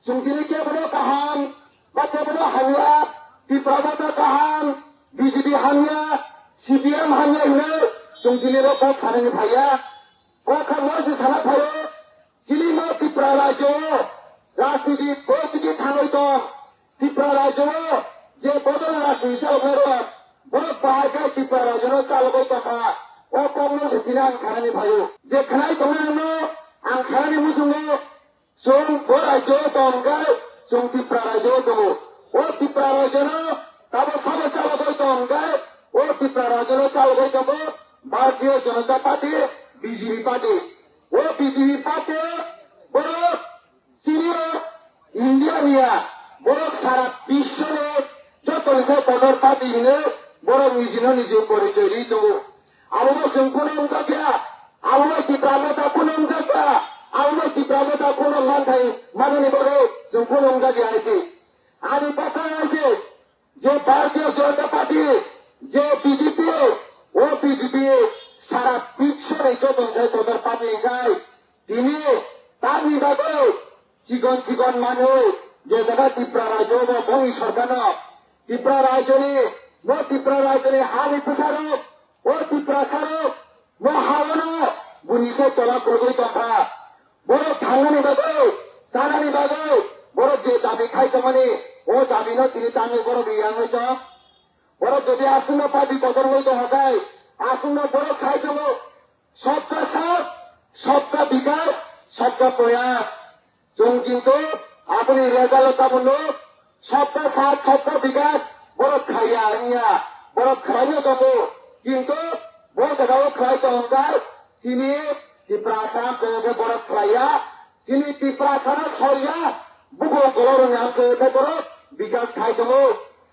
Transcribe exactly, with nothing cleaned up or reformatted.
Chwng tini kebono kaham ba kebono hamya, Tipra Motha kaham, B J P hamya, C P M hamya hinwi chwng tini oro kok sanani phaiya. Kok kha mo se sana phaio, chini mo Tipra rajyo o rajniti politiki thangwi tong. Tipra rajyo o je bodol rajniti chaloknai rok, borok bahai khe Tipra rajyo no chalogwi tongkha. O kokno se tini ang sanani phaio. Je khnai tongnai rokno ang sanani muchungo, chwng bo rajyo o tong khe chwng Tipra rajyo o tongo. O Tipra rajyo no tabo sabo chalogwi tong khe o Tipra rajyo no chalogwi tongo Bharatiya Janata Party, B J P party. O B J P party borok chini o India niya, borok sara biswni joto ni sai kotor party hinwi borok nijino niji porichoi ri tongo. Abo bo chwng phano wngjakya, abo bo Tipra Motha phano wngjakya, abo bo Tipra Motha phano manthai manani bagwi chwng phano wngjakya hai se. Ani bwkhak hai se, je Bharatiya Janata Party, je B J P, o B J P sara biswni joto ni sai kotor party hinkhai tini tamni bagwi chikon chikon manwi je jaga Tipra rajyo bo bongni sorkarno, Tipra rajyoni, mo Tipra rajyoni hani bwsarok, o Tiprasarok, mo haono buini se tola kwrwgwi tongkha. Borok thangnani bagwi, chanani bagwi, borok je dabi khai tongmani, o dabino tini tangwi borok riyangwi tong. Borok jodi aswkno party kotorlwi tongkha khe, aswkno borok sai tongo, Sabka Saath, Sabka Vikas, Sabka Prayas. Chwng kintu aboni result o tabukno Sabka Saath, Sabka Vikas borok khaiya wngya, borok khlaino tongo. Kintu bo jagao khlai tongkha chini Tiprasa, khe borok khlaiya. Chini Tiprasano soiya, bugo koloroni amchoi khe borok bikas khai tongo.